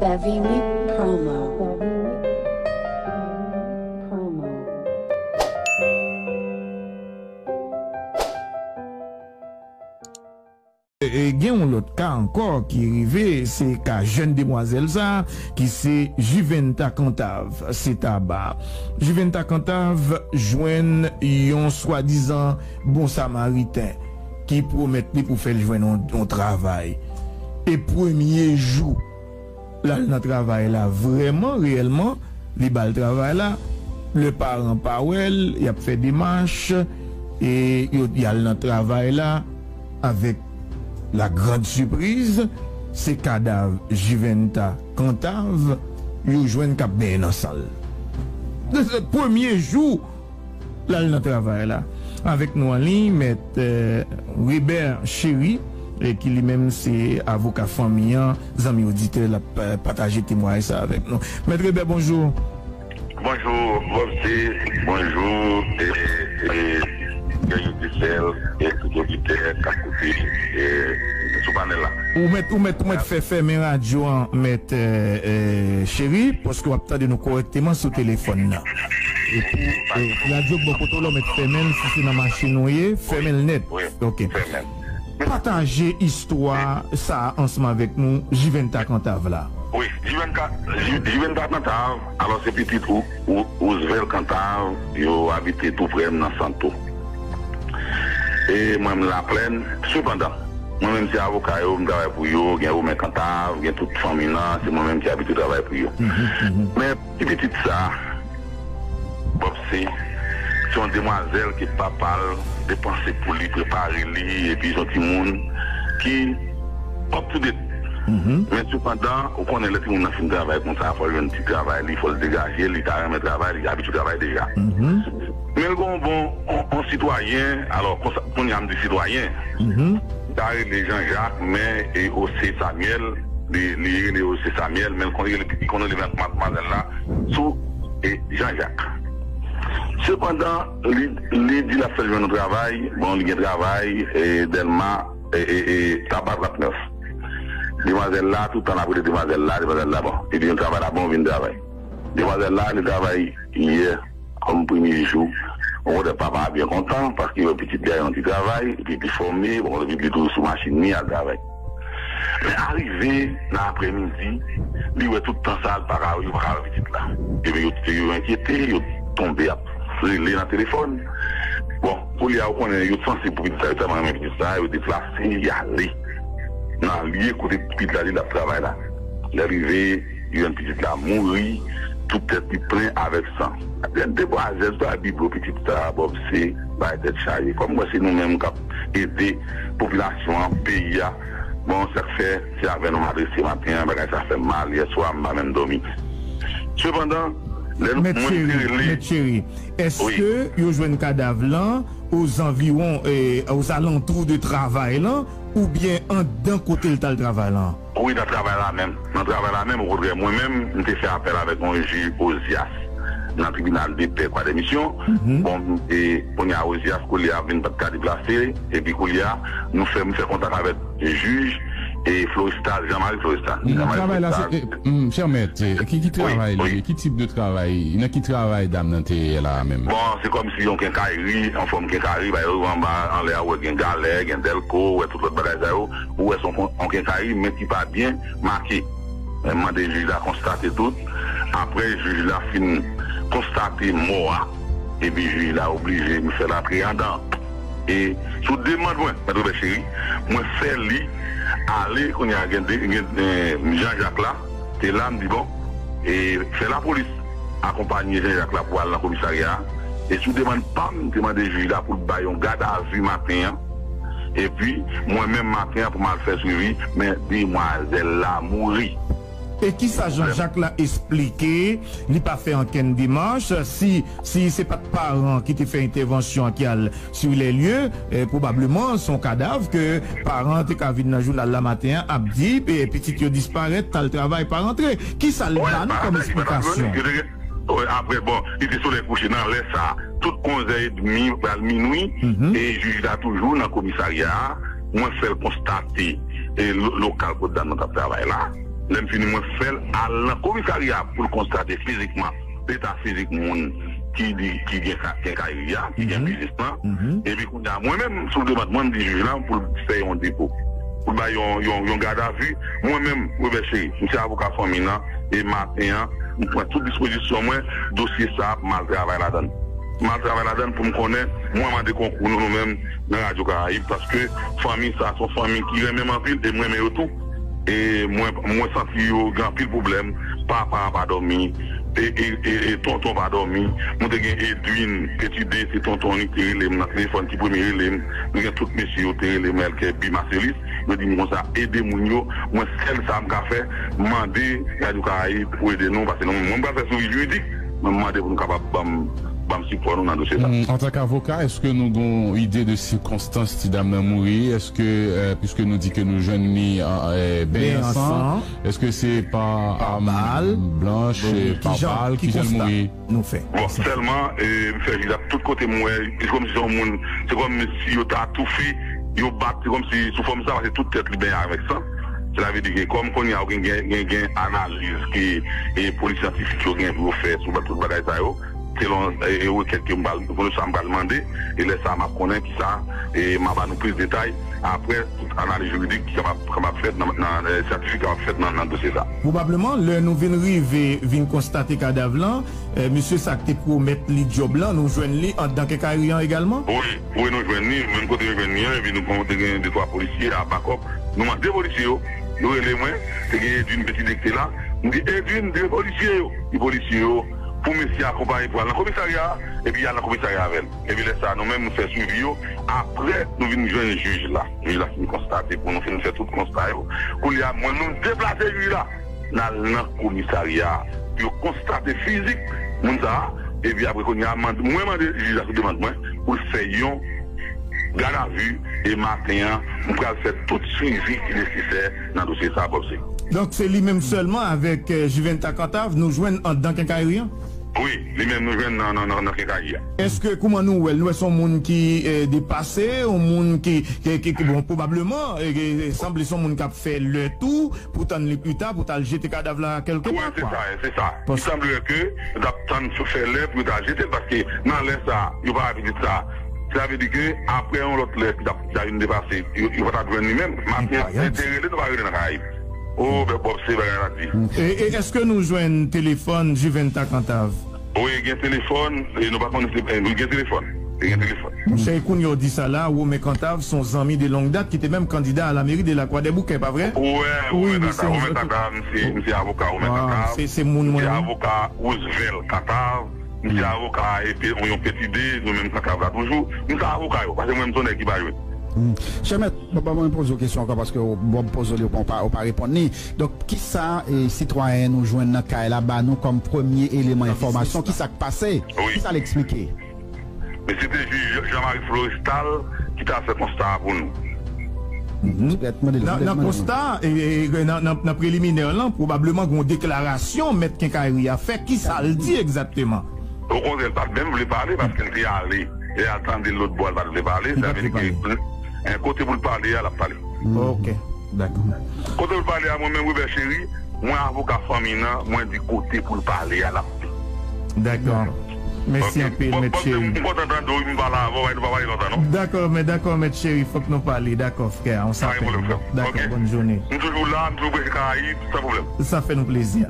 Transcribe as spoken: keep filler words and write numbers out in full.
Heavy Meat Promo. E, e, gen yon lòt ka ankò ki rive, se ka jèn demwazèl sa a, ki se Juventa Cantave, se Taba. Juventa Cantave jwenn yon swadizan bon samariten ki pwomèt li pou fè l jwenn yon, yon travay. E premye jou l al nan travay la, vrèman, reyèlman, li ba l travay la. Lè paran pa wè l, y ap fè demach, e yo, y al nan travay la avèk la grande surprise, se kadav Juventa Cantave yo jwenn k ap benyen nan san l. Se premye jou l al nan travay la. Avèk nou an liy, mèt, eh, Ribè Cheri, eh, ki li menm se avoka fanmi an, zanmi oditè l ap, eh, pataje temwayaj sa avèk nou. Mèt Ribè, bonjou. Bonjou, Bòbse, bonjou, eh, eh, Gayou Disèl, eh, tout oditè k ap koute, eh, sou panèl la. Ou mèt, ou mèt, ou mèt fè fèmen radyo an, mèt, eh, eh, Cheri, paske w ap tande nou kòrèkteman sou telefòn nan. Epi, eh, radyo k bò kote w la, w mèt fèmen l, si se nan machin ou ye, fèmen l nèt. Ok. Pataje istwa sa a ansanm avèk nou, Juventa Cantave la. Wi, Juventa, Juventa Cantave, alò se pitit Roosevelt Cantave, yo abite tou prè m nan Santo. E mwen m Laplèn, sepandan, mwen menm se avoka yo, m travay pou yo, gen Romen Cantave, gen tout fanmi nan, se mwen menm ki abitye travay pou yo. Men, ti pitit sa, Bòbse, se yon demwazèl ke papa l te panse pou li, prepare li, epi se yon timoun ki up to date. Men sepandan, ou konnen lè timoun nan fin travay konsa, fò l jwenn ti travay li, fò l degaje, li ta renmen travay, li abitye travay deja. Men l gen yon bon, yon, yon sitwayen, alò, konsa, kounye a m di sitwayen, li ta rele Jean Jacques, men e Ose Samuel, li, li rele Ose Samuel, men l konn rele, li konn rele madmwazèl la sou e Jean Jacques. Sepandan, li, li di l ap fè l jwenn yon travay, bon, li gen travay, e Dèlma, e, e, e Taba trannèf. Demwazèl la, tout tan l ap rele demwazèl la, demwazèl la, bon, li di yon travay la, bon, vin travay. Demwazèl la, li travay yè, kòm premye jou. Bon, kote papa a byen kontan, paske yo pitit li a yon ti travay, epi li fòme, bon, epi li toujou sou machin li, al travay. Men arive nan aprèmidi, li wè tout tan sa a, li pa ka, yo pa ka wè pitit la. Epi yo, yo enkyete, yo tonbe ap rele nan telefòn. Bon, kounye a, ou konnen, yo sanse pou pitit la, yo tèlman renmen pitit la, yo deplase, y ale nan lye kote pitit la, li ap travay la. Lè rive, yo jwenn pitit la mouri, tout tèt li plen avèk san. Demwazèl sa biblo pitit sa, Bòb, se bay tèt chaje. Kòm mwen, se nou menm k ap ede popilasyon an, peyi a. Bon, sa k fè, se avè nou m adrese maten an, bagay sa fè m mal, yèswa m pa menm dòmi. Sepandan, lè nou, mwen te rele. Mèt Cheri, èske yo jwenn kadav lan ozanviwon, e, ozalantou de travay lan, oubyen anndan kote l t al travay lan? Wi, nan travay la menm. Nan travay la menm, okontrè, mwen menm, m te fè apèl avèk yon jij Ozias nan tribinal de pè Kwadèmisyon. Bon, e kounye a, Ozias, kounye a, vin pa t ka deplase, epi kounye a, nou fè, m fè kontak avèk jij e Florestal, Jean-Marie Florestal. Travay la, se, chè mèt, ki, ki travay li ye? Ki tip de travay? Nan ki travay dam nan te ye la a menm? Bon, se kòmsi yon kenkayri, yon fòm kenkayri, ba yo anba, anlè a, ou wè gen galè, gen dèlko, ou wè tout lòt bagay sa yo, ou wè se yon, yon kenkayri, men ki pa byen make. Mwen mande jij la konstate tout. Apre jij la fin konstate mò a, epi jij la oblije m fè l antre anndan. E sou demann mwen, Mèt Robert Chéry, mwen fè li ale, kounye a gen de, gen, gen Jean Jacques la, te la, m di bon, e fè lapolis akonpanye Jean Jacques la pou al nan komisarya a. E sou demann pa m, m te mande jij la pou l bay yon gadavi maten an. Epi, mwen menm maten an pou m al fè swivi, men demwazèl la mouri. E kisa Jean Jacques la esplike? Li pa fè ankenn demach. Si, si se pa t paran ki te fè entèvansyon an ki al sur les lieux, eh, pwobableman se yon kadav ke paran an te ka vin nan jounal la maten an ap di, eh, pitit yo disparèt, t al travay, pa rantre. Kisa l ba nou kòm esplikasyon? Wi, apre, bon, li te solèy kouche nan lè sa a, tout onzè edmi, pral minwi, e jij la toujou nan komisarya a. Mwen fè l konstate, e lo-, lokal kot dam nan t ap travay la. Lè m fini, mwen fè l al nan komisarya pou l konstate fizikman leta fizik moun ki di, ki gen ka- kenkayri a, ki gen biznis lan. Epi kounye a, mwen menm, sou demann mwen, m di jij la pou l fè yon depo, pou l bay yon, yon, yon gadavi. Mwen menm, Robert Chéry, m se avoka fanmi nan, e maten an, m pran tout dispozisyon mwen, dosye sa ap mal travay ladan l. M al travay ladan l pou m konnen, mwen mande konkou nou, nou menm, nan Radyo Karayib, paske fanmi sa, se yon fanmi ki renmen m anpil, e m renmen yo tou. E mwen, mwen santi yo gen anpil pwoblèm. Papa pa dòmi, e, e, e, e tonton pa dòmi. Mwen te gen Edwin Petide, se tonton li ki te rele m nan telefòn, ki premye rele m. Mwen gen tout mesye yo te rele m, Elkè, Bi, Marcelis. Yo di m konsa, ede moun yo. Mwen, sèl sa m ka fè, mande Radyo Karayib pou ede nou, paske nou, mwen, m pral fè swivi jiridik, mwen mande pou nou kapab ban m, ban m sipò nou nan dosye sa. Hmm, antanke avoka, èske nou gen yon ide de sikonstans ti dam nan mouri? Èske, euh, piske nou di ke nou jwenn li, euh, benyen san, èske se pa, euh, bal blanch, euh, pa bal, ki jan l mouri? Nou fè. Bon, sèlman, e, m fè jij la tout kote m wè, se kòmsi se yon moun, se kòmsi yo ta toufe, yo bat, se kòmsi sou fòm sa, paske tout tèt li benyen avèk san. Sela vle di ke kòm kounye a, gen, gen, gen, gen analiz ke, e, polis syantifik yo gen pou yo fè sou tout bagay sa yo, selon, e, e, rekèt ke m pral, pou sa m pral mande, e lè sa a m ap konnen kisa, e m a ba nou plis detay, apre tout analiz jiridik ki kapab, kapab fèt nan, nan, e, syantifik kapab fèt nan, nan dosye sa. Pwobableman, lè nou vin rive, vin konstate kadav lan, e, mesye sa k te pwomèt li djòb lan, nou jwenn li anndan kenkayri an egalman? Wi, wi, nou jwenn li, menm kote yo jwenn li an, epi nou konn te gen de twa polisye a bakòp. Nou mande polisye yo, yo rele mwen, te gen Edwin Petide ki te la. M di, "Edwin, de polisye yo." Di polisye yo, pou mesye akonpaye pou al nan komisarya a, epi y al nan komisarya avè l. Epi lè sa a, nou menm, nou fè swivi yo. Apre, nou vin jwenn jij la. Jij la fin konstate pou nou, fin fè tout konsta yo. Kounye a, mwen, nou deplase jij la. N al nan komisarya a pou yo konstate fizik moun sa a. Epi apre, kounye a, mande, mwen mande jij la sou demann mwen pou l fè yon gadavi, e maten an, m pral fè tout swivi ki nesesè nan dosye sa a, Bob C. Donk, se li menm sèlman avèk, euh, Juventa Cantave nou jwenn anndan kenkayri an? Wi, li menm nou jwenn nan, nan, nan, nan kenkayri a. Èske, kouman nou wè l? Nou wè se yon moun ki, eh, depase, yon moun ki, ki, ki, ki, bon, pwobableman, eh, eh, sanble se yon moun k ap fè lè tou, pou tann li pita, pou t al jete kadav la kèlke pa, kwa. Wi, se sa, se sa. Li sanble ke yo t ap tann fè lè pou yo ta jete l, paske nan lè sa, yo pa wè pitit sa. Sa vle di ke apre yon lòt lè, ki t ap, ki ta vin depase, yo, yo pa t ap jwenn li menm. Maten an, te rele, nou pa rele nan Karayib. O, Bob, se bagay la di. E, e èske nou jwenn telefòn Juventa Cantave? Wi, gen telefòn, e nou pa konnen si, e, wi, gen telefòn. E gen telefòn. Monchè, e kounye a w di sa la, Romain Cantave se yon zanmi de longue date ki te menm kandida a la mairie de la Croix des Bouquets, pa vre? Wi, wi, se yon Romain Cantave, misye, misye avoka Romain Cantave. Se, se moun mwen. Misye avoka Roosevelt Cantave. Misye avoka, epi yon, yon Petide, nou menm Cantave la toujou. Misye avoka yo, paske mwen, m se yon nèg ki pa jwe. Hmm. Chè mèt, bon, bon, mwen poze w kesyon ankò paske w, bon, m poze w li, w pa, w pa reponn li. Donk, kisa, e, sitwayen nou jwenn nan kay la ba nou kòm premye eleman enfòmasyon? Kisa k pase? Wi. Kisa l eksplike? Men se te jij Jean-Marie Florestal ki ta fè konsta a pou nou. Nan, nan konsta, e, e, nan, nan, nan preliminè lan, pwobableman gen yon deklarasyon mèt kenkayri a fè. Kisa l di egzakteman? Okontrè, l pa t menm vle pale paske l te ale. E al tande l lòt bò, l pa t vle pale. Sa vle di ke, e, kote pou l pale a, l ap pale. Ok, dakò. Kote pou l pale a, mwen menm, Robert Chéry, mwen avoka fanmi nan, mwen di kote pou l pale a, l ap pale. Dakò. Mèsi anpil, Mèt Chéry. M kontan tande w, m pale avè w, nou pa pale lontan, non. Dakò, men dakò, Mèt Chéry, fòk nou pale. Dakò, frè, on s'appelle. Dakò, bòn jounen. M toujou la, m toujou preche Karayib, san pwoblèm. Sa fè nou plezi.